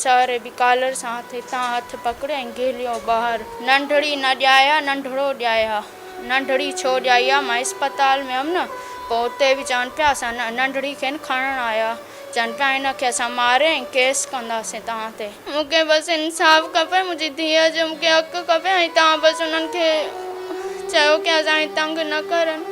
سهري به ڪالر سان هٿ هتان هٿ پڪڙي ۽ گهليو ٻاهر. ننڍڙي نه ڄائي ها، ننڍڙو ڄائي ها. ننڍڙي ڇو ڄائي آ؟ مان اسپتال ۾ هيم نه، پوء اتي به چون پيا اسان ننڍڙي کي نه کڻڻ آيا. چون پيا هن کي اسان ماري ۽ ڪيس ڪنداسين توهان تي. مون کي بس انصاف کپي، منهنجي ڌيء جو مون کي حق کپي ۽ توهان بس انهن کي چيو ڪي اسان کي تنگ نه ڪرن.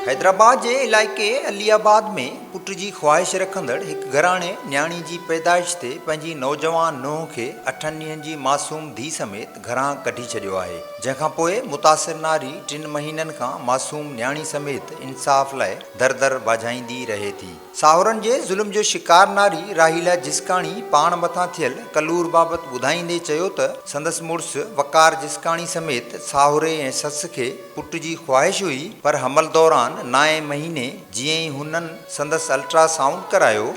حيدرآباد جي علائقي علي آباد ۾ پٽ جي خواهش رکندڙ هڪ گهراڻي نياڻي جي پيدائش تي پنهنجي نوجوان نونهن کي اٺن ڏينهن جي معصوم ڌيء سميت گهران ڪڍي ڇڏيو آهي جنهن کان پوء متاثر ناري ٽن مهينن کان معصوم نياڻي سميت انصاف لاء در در واجهائيندي رهي ٿي. ساهورن جي ظلم جو شڪار ناري راحيلا جسڪاڻي پاڻ مٿان ٿيل ڪلور بابت ٻڌائيندي چيو ته سندس مڙس وقار جسڪاڻي سميت ساهوري ۽ سس کي پٽ جي خواهش هئي پر حمل دوران نائين مهيني جيئن ئي هنن سندس الٽرا سائونڊ ڪرايو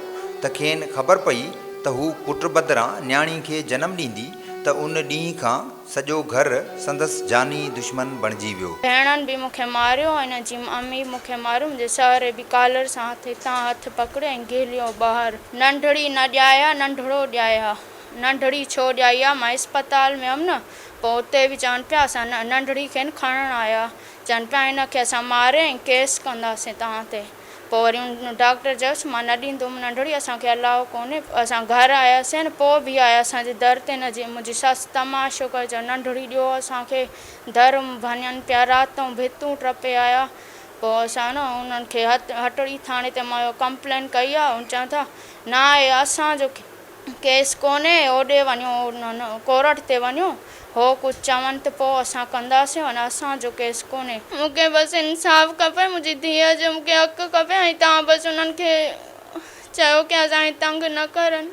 ته کين خبر پئي ته هو پٽ بدران نياڻي کي جنم ڏيندي ته ان ڏينهن کان سڄو گهر سندس جاني دشمن بڻجي ويو. ڀيڻن به مون کي ماريو ۽ هن جي امي به مون کي ماريو. منهنجي سهري به ڪالر سان هٿ هتان هٿ پڪڙي ۽ گهليو ٻاهر. ننڍڙي نه ڄائي ها، ننڍڙو ڄائي ها. ننڍڙي ڇو ڄائي آ؟ مان اسپتال ۾ هيم نه، پوء اتي به چون پيا اسان ننڍڙي کي نه کڻڻ آيا. چون پيا هن کي اسان ماري ۽ ڪيس ڪنداسين توهان تي. پوء وري ان ڊاڪٽر چيس مان نه ڏيندم ننڍڙي اسان کي الاء ڪونهي. اسان گهر آياسين پوء به آيا اسان جي در تي نه جي منهنجي سس تماشو ڪيو چيو ننڍڙي ڏيو اسان کي در ڀڃن پيا راتئون ڀتون ٽپي آيا پوء اسان نه انهن کي هٽڙي ٿاڻي تي مان ڪمپلين ڪئي آ چون ٿا نه آهي اسان جو ڪيس ڪونهي اوڏي وڃو ڪورٽ تي وڃو هو ڪجهه چون ته پوء اسان ڪنداسين ورنه اسان جو ڪيس ڪونهي. مون کي بس انصاف کپي منهنجي ڌيء جو مون کي حق کپي ۽ توهان بس انهن کي چيو ڪي اسان کي تنگ نه ڪرن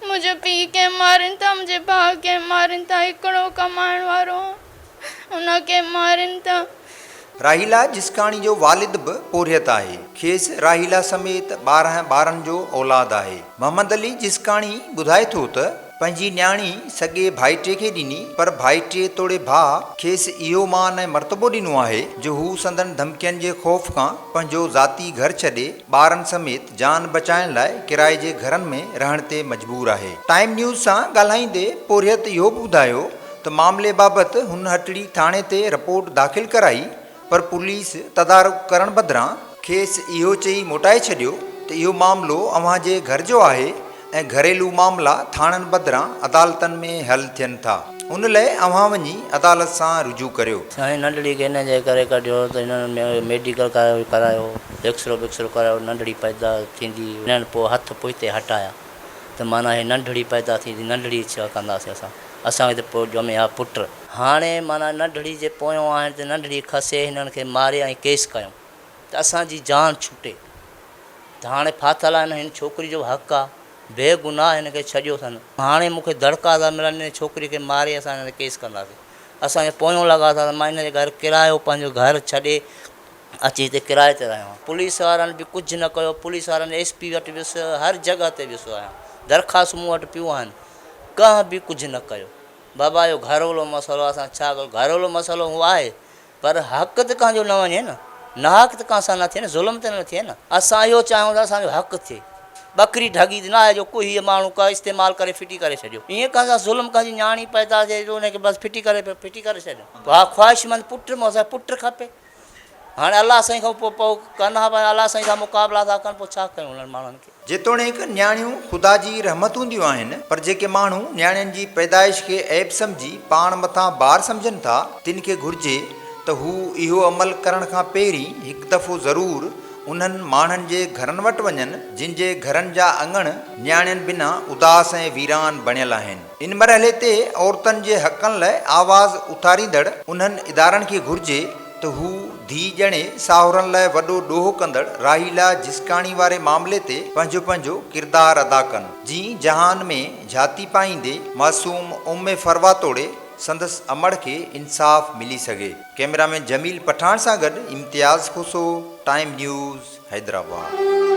منهنجي پيء کي مارين ٿا منهنجي ڀاء کي مارين ٿا هڪڙو ڪمائڻ وارو ان کي مارين ٿا. راحيلا جسڪاڻي جو والد به پورهيت آهي. کيس راحيلا سميت 12 ٻارن جو اولاد آهي. محمد علي جسڪاڻي ٻڌائي ٿو ته پنهنجي نياڻي سڳي ڀائٽي کي ڏني پر ڀائٽي توڙي ڀاء کيس اهو مان ۽ مرتبو ڏنو آهي جو هو سندن ڌمڪين جي خوف کان پنهنجو ذاتي گهر ڇڏي ٻارن سميت جان بچائڻ لاء ڪرائي جي گهرن ۾ رهڻ تي مجبور آهي. ٽائيم نيوز سان ڳالهائيندي پورهيت اهو به ٻڌايو ته معاملي بابت هن هٽڙي ٿاڻي تي رپورٽ داخل ڪرائي پر پوليس تدارڪ ڪرڻ بدران کيس اهو چئي موٽائي ڇڏيو ته اهو معاملو اوهان جي گهر جو آهي ۽ گهريلو معاملا ٿاڻن بدران عدالتن ۾ حل ٿين ٿا ان لئه اوهان وڃي عدالت سان رجوع ڪريو. سائين ننڍڙي کي ان جي ڪري ڪڍيو ته هنن ميڊيڪل ڪرايو ايڪسرو بيڪسرو ڪرايو ننڍڙي پيدا ٿيندي هنن پوء هٿ پوئتي هٽايا ته معنيٰ هي ننڍڙي پيدا ٿيندي ننڍڙي ڇا ڪنداسين اسان اسان کي ته پوء ڄمي ها پٽ. هاڻي معنيٰ ننڍڙي جي پويون آهن ته ننڍڙي کسي هنن کي ماري ۽ ڪيس ڪيون ته اسان جي جان ڇٽي ته هاڻي ڦاٿل آهن هن ڇوڪري جو به حق آ بي گناهه هن کي ڇڏيو اٿن هاڻي مون کي دڙڪا ٿا ملن هن ڇوڪري کي ماري اسان هن تي ڪيس ڪنداسين اسان جي پويون لڳا ٿا ته مان هن جي گهر ڪرايو پنهنجو گهر ڇڏي اچي هتي ڪرائي تي رهيو آهيان پوليس وارن به ڪجهه نه ڪيو پوليس وارن ايس پي وٽ ويس هر جڳهه تي ويس آهيان درخواست مون وٽ پيون آهن ڪنهن به ڪجهه نه ڪيو بابا اهو گهرولو مسئلو آهي اسان ڇا ڪيون گهرولو مسئلو هو آهي پر حق ته ڪنهن جو نه وڃي نه ناحق ته ڪنهن سان نه ٿئي نه ظلم ته نه ٿئي نه اسان اهو چاهيون ٿا اسان جو حق ٿئي ٻڪري ڍڳي ته نه آهي جو ڪوهي ماڻهو ڪا استعمال ڪري ڦٽي ڪري ڇڏيو ائين ڪنهن سان ظلم ڪنهن جي نياڻي پيدا ٿئي ته ان کي بس ڦٽي ڪري ڦٽي ڪري ڇڏيو ها خواهشمند پٽ مون اسان کي پٽ کپي هاڻي الله سائين کان پوء پوء ڪن ها پر الله سائين سان مقابلا ٿا ڪن پوء ڇا ڪيون انهن ماڻهن کي. جيتوڻيڪ نياڻيون خدا جي رحمت هونديون آهن پر جيڪي ماڻهو نياڻين جي پيدائش کي عيب سمجهي پاڻ مٿان بار سمجهن ٿا تن کي گهرجي ته هو اهو عمل ڪرڻ کان پهرين هڪ دفعو ضرور انهن ماڻهن جي گهرن وٽ وڃن جن جي گهرن جا اڱڻ نياڻين بنا اداس ۽ ويران بڻيل آهن. ان مرحلي تي عورتن جي حقن لاء آواز اٿاريندڙ انهن ادارن کي گهرجي ته هو ڌيء ڄڻي ساهورن لاء وڏو ڏوهه ڪندڙ راحيلا جسڪاڻي واري معاملي تي پنهنجو پنهنجو ڪردار ادا ڪن جيئن جهان ۾ جھاتي پائيندي معصوم ام فروا توڙي سندس امڙ کي انصاف ملي سگهي. ڪئميرا مين جميل پٺاڻ سان گڏ امتياز کوسو، ٽائيم نيوز، حيدرآباد.